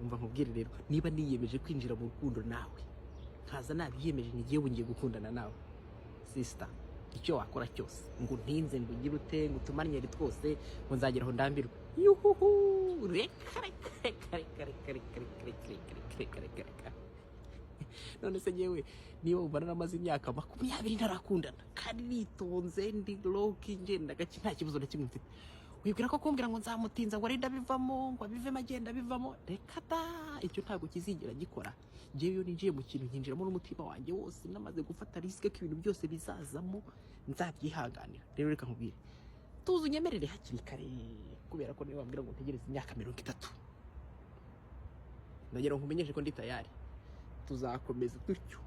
Umva nkubwire rero, niba niyemeje kwinjira mu rukundo nawe, nkaza nabiyemeje, ngiye ubu ngiye gukundana nawe, sister, icyo wakora cyose, ngo untinze, ngo ugire ute, ngo utumanyere twose, ngo nzagera aho ndambirwe, yuhuhu, reka reka reka reka reka reka reka reka reka reka reka reka reka. None se ngewe niba wumva naramaze imyaka 20 ntarakundana kandi nitonze, ndi low-key, ngenda gake, nta kibazo na kimwe mfite, wibwira ko kumbwira ngo nzamutinza ngo arinde abivamo, ngo abivemo, agenda abivamo? Reka da, icyo ntabwo kizigera gikora. Ngewe iyo ninjiye mu kintu, nkinjiramo n'umutima wanjye wose, namaze gufata risk ko ibintu byose bizazamo nzabyihanganira. Rero reka nkubwire, tuzi unyemerere hakiri kare, kubera ko niba wambwira ngo ntegereze imyaka 30, ndagira ngo nkumenyeshe ko ndi tayari. Tuzakomeza dutyo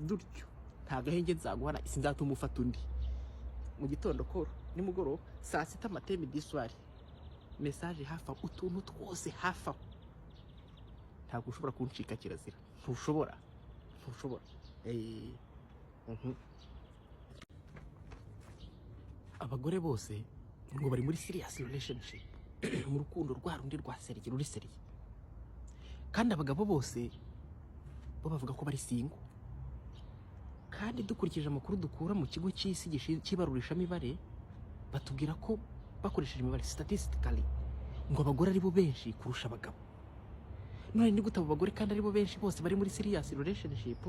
dutyo, nta gahenge nzaguhana, sinzatuma ufata undi. Mu gitondo call, nimugoroba, saa sita, matin, midi, soir, message hafi aho, utuntu twose hafi aho. Ntabwo ushobora kuncika, kirazira, ntushobora, ntushobora. Abagore bose ngo bari muri serious relationship, mu rukundo rwa rundi rwa sérieux, ruri sérieux, kandi abagabo bose bo bavuga ko bari single. Kandi dukurikije amakuru dukura mu kigo cy'isi cy'ibarurishamibare, batubwira ko bakoresheje imibare, statistically, ngo abagore ari bo benshi kurusha abagabo. None ni gute abo bagore kandi ari bo benshi bose bari muri serious relationship,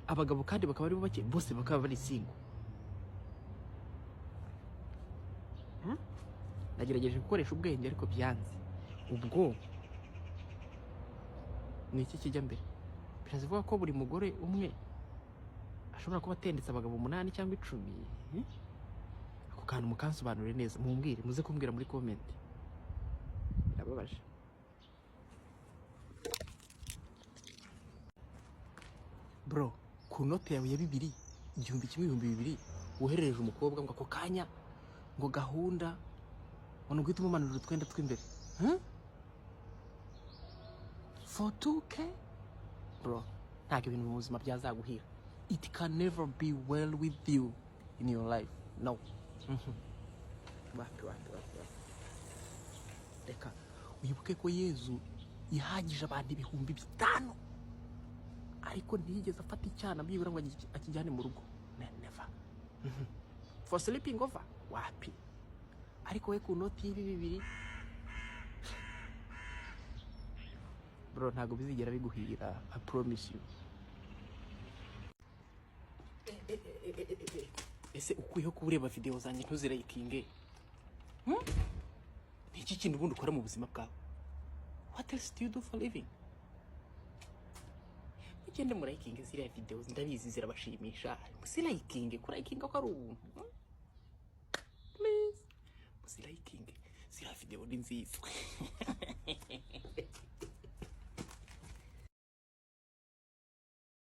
abagabo kandi bakaba ari bo bake, bose bakaba bari single? Nagerageje gukoresha ubwenge ariko byanze. Ubwo ni iki kijya mbere? Birazivuga ko buri mugore umwe ashobora kuba atendetse abagabo umunani cyangwa 10, eh? Ako kantu mukansobanurire neza, mumbwire, muze kumbwira muri comment. Birababaje bro. Ku note yawe ya bibiri, 1000, 2000, woherereje umukobwa, ngo ako kanya ngo gahunda ngo ni uguhita umumanurira utwenda tw'imbere, huh? For 2K, bro, ntabwo ibintu mu buzima byazaguhira. It can never be well with you in your life, no. Wapi, wapi, wapi, wapi. Reka wibuke ko Yezu yahagije abantu 5000, ariko ntiyigeze afata icyana byibura ngo akijyane mu rugo. Never. For sleeping over, wapi. Ariko we ku noti y'ibi bibiri, bro, ntabwo bizigera biguhira, I promise you. Ese ukwiyeho kuba ureba video zanjye ntuzirayikinge? Ni iki kintu ubundi ukora mu buzima bwawe? What else do you do for living? Mugende murayikinge ziriya video, ndabizi zirabashimisha. Musirayikinge, kurayikinga ko ari ubuntu, Please, musirayikinge ziriya video, ni nziza.